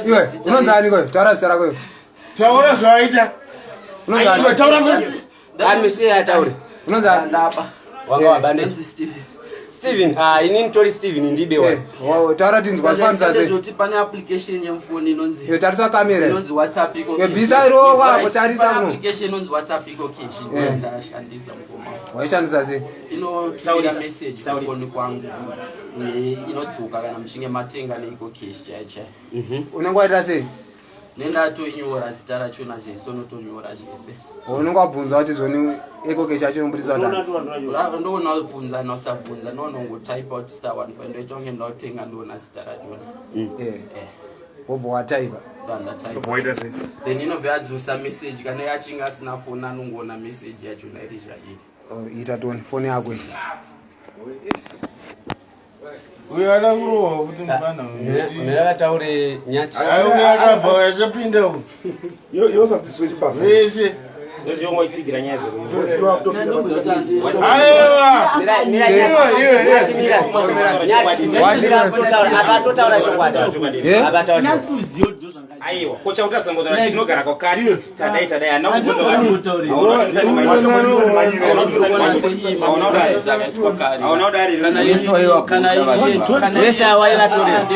Iwe, unonzani koyo? Taura zita rako iwe. Taura zvawaita. Unonzani? Taura Amisi ataure. Unonzani? Ndapa. Wanga wabane. Steven. Steven, ah ini nditori Steven ndibe wa. Eh, wa taura tinzwa zvifambisa sei? Zvoti pane application yemufoni inonzi. Iwe tarisa kamera. Inonzi WhatsApp iko. Iwe bvisa iro wako tarisa kuno. Application inonzi WhatsApp iko cash. Eh. Ndashandisa mukoma. Waishandisa sei? Inotumira message kufoni kwangu. Inodzoka kana muchinge matenga neiko cash chai chai. Unenge waita sei? Nendatoinyora zita rachona zvese unotonyora zvese. Unenge wabvunza kuti zvoni eko cash yacho inoburitsa kuti ndoona bvunza nosabvunza ndoonongotaipa kuti star 15 ndoita kunge ndaotenga ndoona zita rachona. Eh. Wobva wataipa. Ndandataipa. Then inobva yadzosa message kana yachinge asina foni anongoona message yachona iri zvairi. Oh, ita toni foni yako iyi. Uyo ada kurohwa futi mufana uyu. Mira vataure nyati. Ayi uyo akabva achapinda uyu. Yosadziswe chibavha. Vese. Ndozvongoitsigira nyaya dzekumu. Aiwa. Mira mira Iwe, iwe, nyati mira. Nyati mira totaura apa totaura chokwadi. Eh? Apa taura chokwadi. Aiwa, ko chakuti asangotaura tinogara kwakati tadai tadai handina kubvunza kuti hauna kudariro. Vese ava vaivatorera.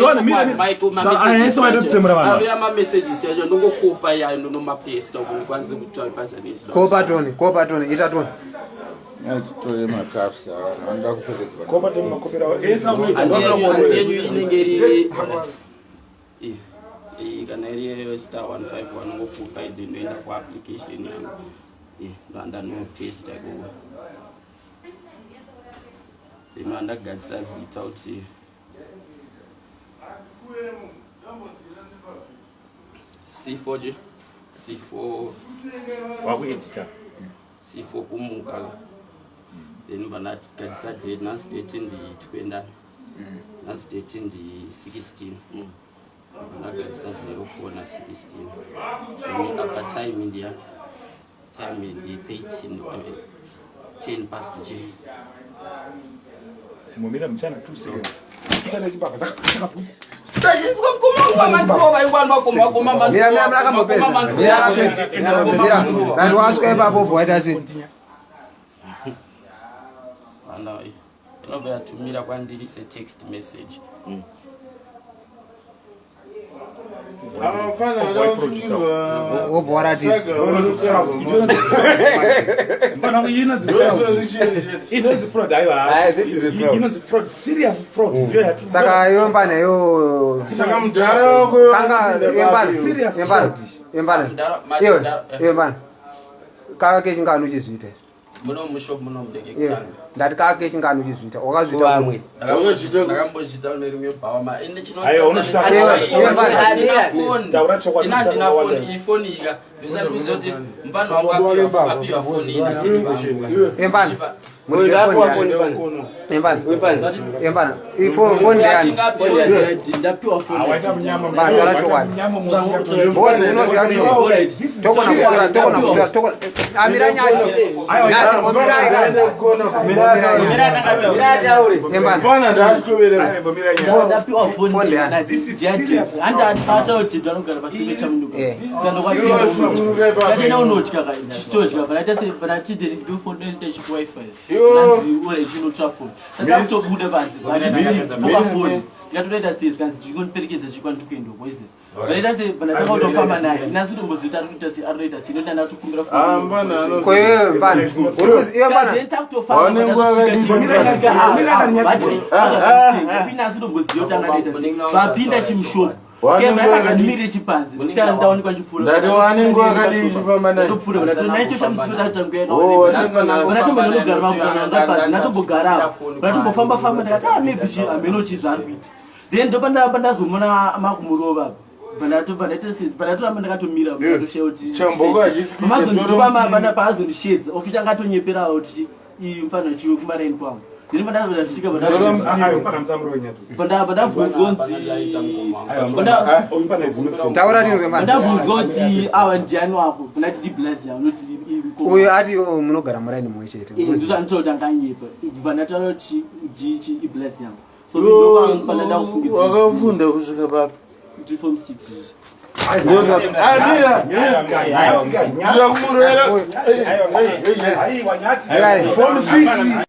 Auya mamessages chacho ndongokopa iyayo ndonomapesta uko ndikwanise kutaipa zvanezvo. Kopa toni, kopa toni, ita toni. Achitore makafs ava vanoda kuperekedzwa. Kopa toni makopera ese akuita. Handi yenyu inenge iri iyi kana iri yeyo star 151 ongokopa idhi ndoenda kuapplication yangu ndandanopesta ikoko then andagadzisa zita kuti C4 je C4 Wakuedita. C4 kumuka then vandagadzisa date nhasi date ndi 20 nhasi date ndi 16 vandagadzisa 04 na 16 then apa time ndiya time ndi 13 10 past j Chimomira mchana 2 seconds. Mchana chibavha chakaputsa. tachinzwa mukoma wangu vaingwanwa Mira mira mira akambopedza. Mira akapedza. Mira. Kanti wasvika ipapo wobva waita sei? inobva yatumira kwandiri setext message. Mafana ada kusungirwa. Wobva waratidza. Saga vanotsvagwa. Mfana uyu inonzi fraud. Inonzi fraud aiwa. Aye, this is a fraud. Inonzi fraud, serious fraud. Iyo yati. Saka iwe mbana yo Saka mudhara wako kanga iwe mbana. Serious Iwe mbana. fraud. Iwe mbana. Mudhara- Iwe mudhara- iwe mbana. Kaka kechingani uchizviita izvi. Muno mushop muno mudeke Iwe kutanga. ndati kaka kechingani uchizviita. Wakazviita Vamwe. Wakazviita- Ndakambozviita kune rimwe bhawa ma ine chino Aiwa, unosvita Iwe, iwe mbana. Taura chokwadi, ina ndina usati foni iyi foni ika ndisati kuti mfana wangu apiwa foni iyi natete vangu. Iwe mbana. Muri Ndapiwa foni foni yani. fani. Iwe mbana. Uyu fani. Iwe mbana. Iyi foni foni yani. Ndapiwa foni. Waita munyama. Mbana taura chokwadi. Munyama musinga. Bozi unoziva kuti tokona kutora tokona kutora tokona amira nyati. Nyati omirai kani. Mira ataure. Iwe mbana. Mfana ndaasikubereka. Ndapiwa foni. Foni yani. This is Ndiyathi serious. handapata kuti ndanogara pasime chamunduka. Eh. Iwe sungunuka ipapo. Katena unotya ka chitotya panaita se panatide ndofoni ndoita chipo wifi. Iwe. Nanzi ore chinotsva foni. Saka kutobuda panze. Panatide foni. Ndikatoita sei zvikanzi ndingondiperekedza chikwani ndikuenda boys. Panaita se panatanga kutofamba naye. Ndinasi kutomboziva kuti ari kuita sei ari kuita sei ndoda ndatokumbira Ah, foni. mfana ano. Ko iwe mbana. Uri kuzi iwe mbana. Vapinda chimushopu ndimire chipanze ndaonekwa Ndati wane nguva yakadii uchifamba naye? Oh, wasanga naye. chipfuuratombonogara makudzana ndatombogara ndatombofamba-famba ndakati ah maybe chi hameno chi zvaari kuita then ndopandazomona makumurova pandatoramba ndakatomira ndatoshaya kuti Chamboko hachisi kuita toro mupiri. paazondishedza oficha angatonyeperawo kuti iyi mufana chiwe kumaraini kwangu then pandazosvika Toro mupiri. Ayo mfana musamuro nyati. pandabvunzwa nzi Uyu mfana is innocent. Taura tinzwe mbana. pandabvunzwa kuti ava ndiani wako ndati ndiblazi yavo noti Uyu ati oh, munogara muraini mumwe chete. ndozvanditoda kuti anganyepa bva ndataura kuti ndichi iblazi yangu. So ndopandada kufungidzira. Wakafunda kusvika papi? Ndiri form 6 izvi. Amira. Ndakumurwera. Form 6.